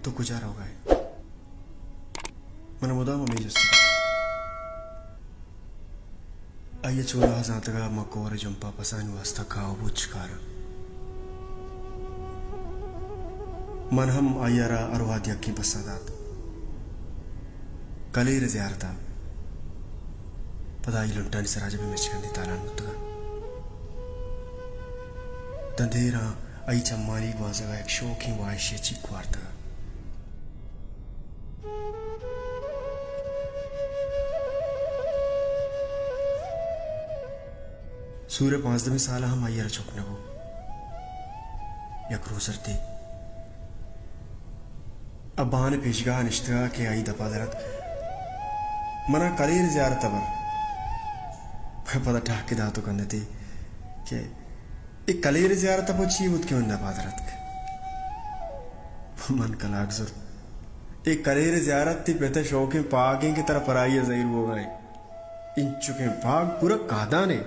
تو کجا روگا ئے؟ من ءَ مدام ہمے جست کت۔ آئی ءَ چو راہ زانتگ ءَ ما کور ءِ جمپ ءَ پسانی واستا کاہ ءُ بوچ کاراں۔ من ہم آئی ءَ را ہر وہد یکیں پسہ دات۔ کلیر ءِ زیارت ءَ پدا آئی لنٹانی سرا جبیں مچکندے تالان بوتگ ات۔ داں دیراں آئی چمانی گوانزگ ءَ یک شوکیں واہشے چیک وارتگ ات۔ سور ءِ پانزدہمی سال ءَ ہم آئی ءَ را چک نہ بو۔ یک روچ سرتی ءَ بان ءِ پیشگاہ ءَ نشتگ ءَ کہ آئی دپ ءَ در اتک، من ءَ کلیر زیارت ءَ بر۔ پدا ٹہکے دات ءُ کندتی کہ اے کلیر زیارت ءَ پہ چی بوت کہ من دپ ءَ در اتک؟ من کلاگ زرت، اے کلیر زیارت تئی پت ءِ شوکیں پاگیں کہ ترا پرائی ءَ زہیر بوگ ءَ ایں۔ انچکیں پاگ پورا کاہدانے۔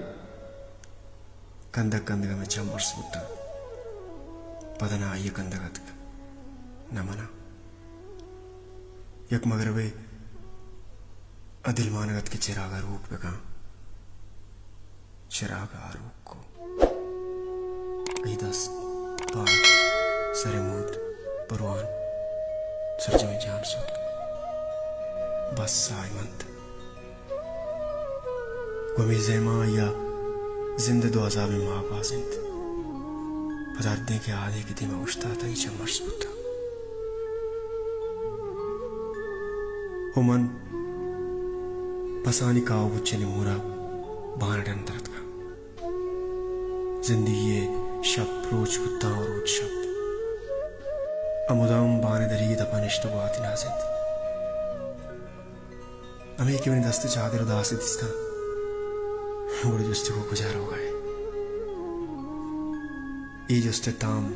کندگ کندگ ءَ مئے چم ارس بوتاں۔ پدا نہ آئی ءَ کندگ اتک، نہ من ءَ۔ یک مگربے ءَ دلمانگ ات کہ چراگ ءَ روک بکن۔ چراگ ءَ روک کو۔ آئی دست، پاد، سر ءِ مود، پروان، سرجمیں جان سوت۔ بس ساہ منت۔ گوں ہمے زیماں آئی ءَ زند ءِ دو عذابیں ماہ گوازینت۔ پدا ہردیں کہ آدینک ءِ دیم ءَ اوشتات، آئی چم ارس بوتاں۔ ءُ من پسانی کاہ ءُ بوچانی مور ءَ بان ءِ ڈن ءَ در اتکاں۔ زندگی ءِ شپ روچ بوتاں ءُ روچ شپ۔ ءُ مدام بان ءِ دریگ ءِ دپ ءَ نشت ءُ گواتے نازینت۔ ہمے کہ منی دست ءِ چادر اداس دیستاں، گڑا جست کو، کجا روگ ءَ ئے؟ اے جست ءِ تام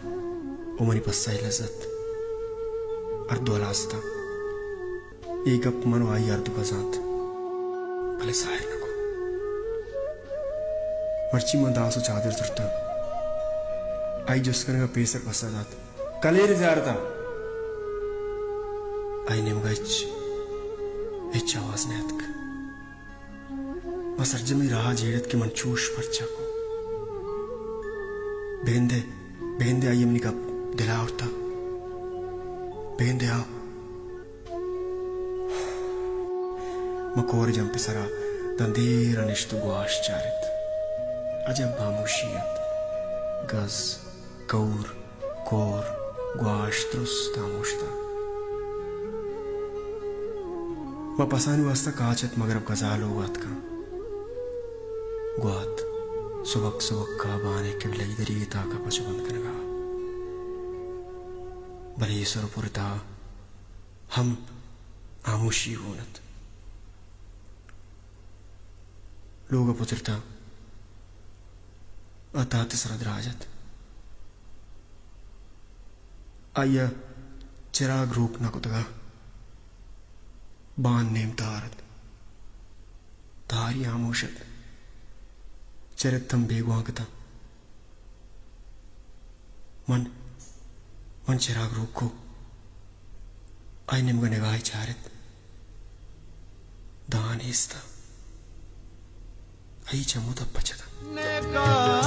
ءُ منی پسہ ءِ لذت ہر دو ہلاس اتاں۔ اے گپ من ءُ آئی ہر دوک ءَ زانت، بلے ظاہر نہ کو۔ مرچی من داس ءُ چادر زرتاں۔ آئی جست کنگ ءَ پیسر پسہ دات، کلیر زیارت ءَ۔ آئی نیمگ ءَ ہچ، ہچ آواز نہ اتک۔ ما سرجمیں راہ ءَ جیڑت کہ من چوش پرچا کو۔ بگندے، بگندے آئی ءَ منی گپ دل ءَ آورتہ۔ بگندے آ۔ ما کور ءِ جمپ ءِ سرا داں دیر ءَ نشت ءُ گواش چارت۔ عجب ہاموشی ات۔ گز، کئور، کور، گواش درست ہاموش اتاں۔ ما پسانی واستا کاہ چت، مگرب گزا لوگ ءَ اتکاں۔ گوات سبک سبک ءَ بان ءِ کبلہ ءِ دریگ ءِ تاک ءَ پچ بند کنگ ءَ ات۔ بلے اے سر ءُ پر ءِ تہا ہم ہاموشی گون ات۔ لوگ ءَ پترتاں، آ تہت ءِ سرا دراج ات۔ آئی ءَ چراگ روک نہ کتگ ءَ۔ بان نیم تہار ات۔ تہاری ہاموش ات۔ چرت ہم بیگواہ کتاں۔ من، من چراگ روک کو۔ آئی نیمگ ءَ نگاہے چارت۔ داں نیست ءَ۔ آئی چم ءُ دپ پچ اتاں۔